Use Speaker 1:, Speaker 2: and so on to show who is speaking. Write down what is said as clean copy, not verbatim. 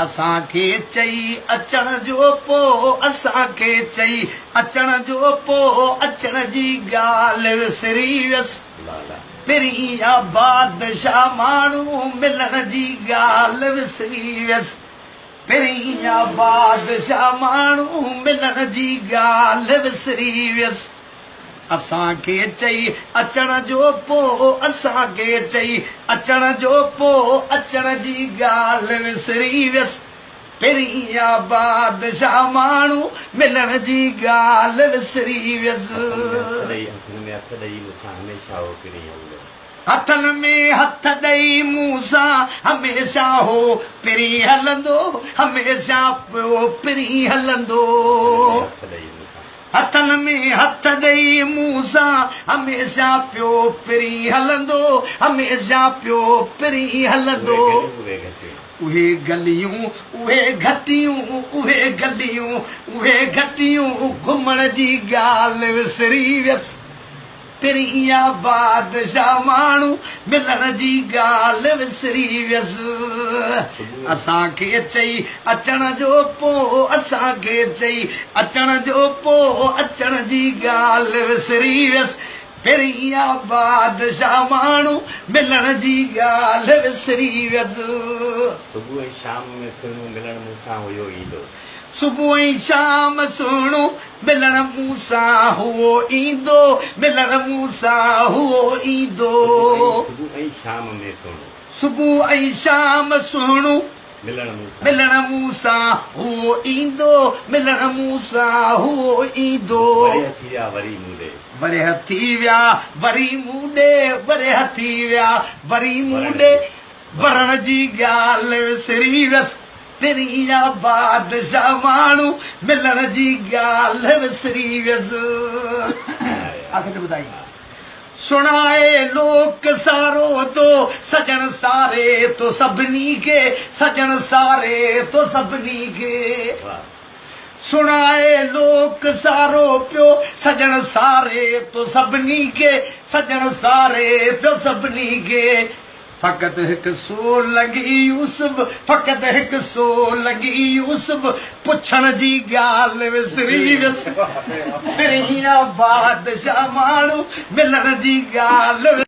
Speaker 1: اسان کي چئي اچڻ جو پو اسان کي چئي اچڻ جو پو اچڻ جي ڳالهه وسري ويس پرين آ بادشاهه ماڻهو ملڻ جي ڳالهه وسري ويس پرين آ بادشاهه ماڻهو ملڻ جي ڳالهه وسري ويس. اسان کي چئي اچڻ جو پو اسان کي چئي اچڻ جو پو اچڻ جي ڳالهه وسري ويس پرين آ بادشاهه ماڻهو ملڻ جي ڳالهه وسري ويس.
Speaker 2: هٿن ۾ هٿ ڏئي مون سان هميشه هو پرين هلندو.
Speaker 1: هٿن ۾ هٿ ڏئي مون سان هميشه هو پرين هلندو هميشه پيو پرين هلندو. هٿن ۾ هٿ ڏئي مون سان هميشه پيو پرين هلندو هميشه پيو پرين هلندو. اهي گليون اهي گهٽيون اهي گليون اهي گهٽيون گهمڻ جي ڳالهه وسري ويس. پرين آ بادشاهه ماڻهو ملڻ جي ڳالهه وسري ويس. اسان کي چئي اچڻ جو پو اسان کي چئي اچڻ جو پو اچڻ جي ڳالهه وسري ويس. پرين آ بادشاهه ماڻهو ملڻ جي ڳالهه وسري ويس.
Speaker 2: صبح ۽ شام ۾ سهڻو ملڻ مون سان هيو ايندو.
Speaker 1: صبح ۽ شام سهڻو ملڻ مون سان هئو ايندو ملڻ مون سان هئو ايندو.
Speaker 2: صبح ۽ شام ۾ سهڻو.
Speaker 1: صبح ۽ شام سهڻو
Speaker 2: ملڻ مون سان.
Speaker 1: ملڻ مون سان هئو ايندو ملڻ مون سان هئو ايندو.
Speaker 2: ورهيه ٿي ويا وري مون ڏي.
Speaker 1: ورهيه ٿي ويا وري مون ڏي ورهيه ٿي ويا وري مون ڏي ورڻ جي ڳالهه وسري ويس. پرين آ بادشاهه ماڻهو ملڻ جي ڳالهه وسري ويس. آخر ۾ ٻڌائي سڻائي لوڪ سارو ٿو سڄڻ ساري ٿو سڀني کي سڄڻ ساري ٿو سڀني کي سڻائي لوڪ سارو پيو سڄڻ ساري ٿو سڀني کي سڄڻ ساري پيو سڀني کي فقط هڪ سو لنگهي يوسف فقط هڪ سو لنگهي يوسف پڇڻ جي ڳالهه وسري ويس پرين آ بادشاهه ماڻهو ملڻ جي ڳالهه.